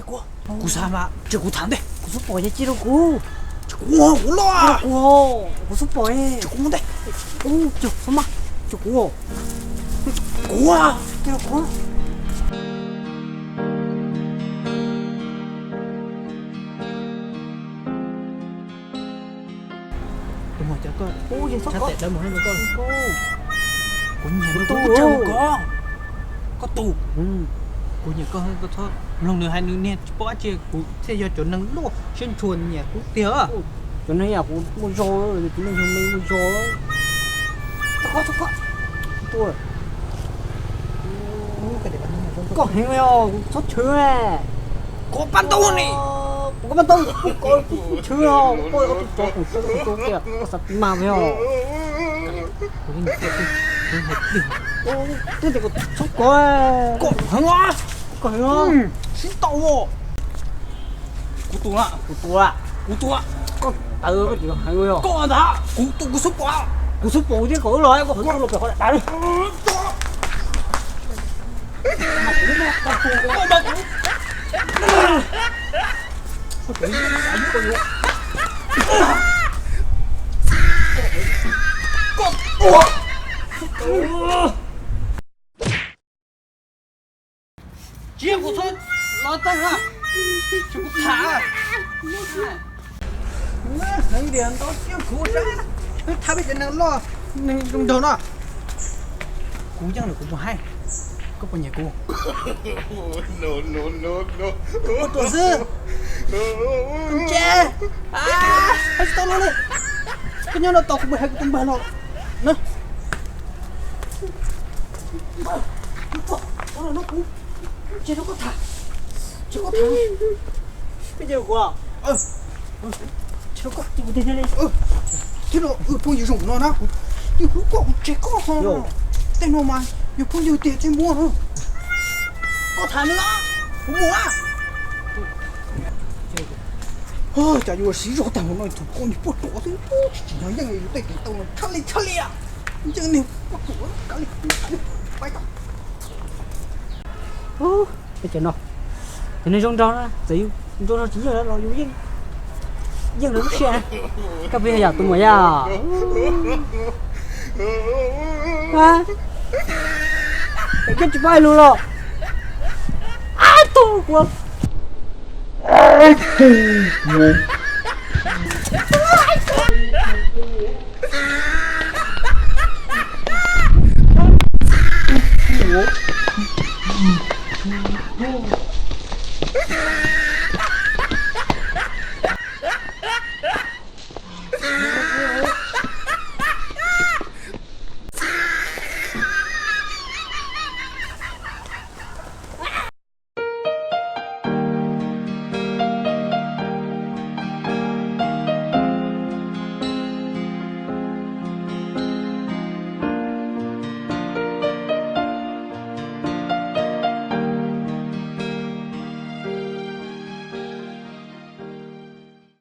Kuv xav mas, ces kuv tham ntej. Kuv xub pom ces cia rau kuv. Ces kuv, kuv los. Kuv, kuv xub pom. Ces kuv mus ntej. Kuv, ces kuv mas, ces kuv, kuv, ces kuv. Tus muam, cov koj, kuv nyiam koj, koj tus, kuv nyiam koj, txhob mloog nws hais, nws niag tsis paub dab tsi, kuv thiaj yog cov neeg loj siab ntshua nyiam koj tiag. Cov neeg yam kuv muaj zog, tus neeg me muaj zog. Koj heev os, txhob chwv. Koj pab ntaub ni. Koj pab ntaub, koj txhob chwv os, koj tus tsov kuv txhob kuv tus tiag, koj xav mas os. Thiab tias koj txhob kov. Koj heev os. Koj heev os. Sib tau. Kuv tus, kuv tus, kuv tus. Koj tawv koj tsis heev os. Koj ntag, kuv tus kuv xub pom. Kuv xub pom kuv thiab koj los, koj qhov los pem qhov dab. Cia kuv txhob los tag na, ces kuv tham. Heev tias ntau siab kuv sab, tham peb cov neeg loj neeg zoo nraug no. Kuv yeej lawm kuv mus hais, koj puas nyiam kuv? Ua ruam xwb. Koj ntse. Hais tsis tau luag li. Koj nyob no tos kuv mus hais kuv tus npawg no na. Tsis rau koj tham, tsis koj tham. Peb cov kuv, tsis rau koj, kuv tiag tiag li. Thiab no phooj ywg zoo no na, kuv yeej hlub koj, kuv tseg koj ho. Tej no mas yog phooj ywg tiag tsis muaj na. Koj tham nws, kuv mus na. Cas yuav siv zog tag mus no, tus koj niag puag ruam xwb, tsis tsim nyog yeej yus tej tus tau no tshaj li tshaj li. Yeej niag puag ruam kav li. Peb cov no, cov neeg zoo nraug na, txawm yus zoo nraug tsis yeej los yus yeej, yeej lawv lub siab. Koj puas yog yam tus muam yam? Koj tsis paub hais lus los? Ab, tus kuv.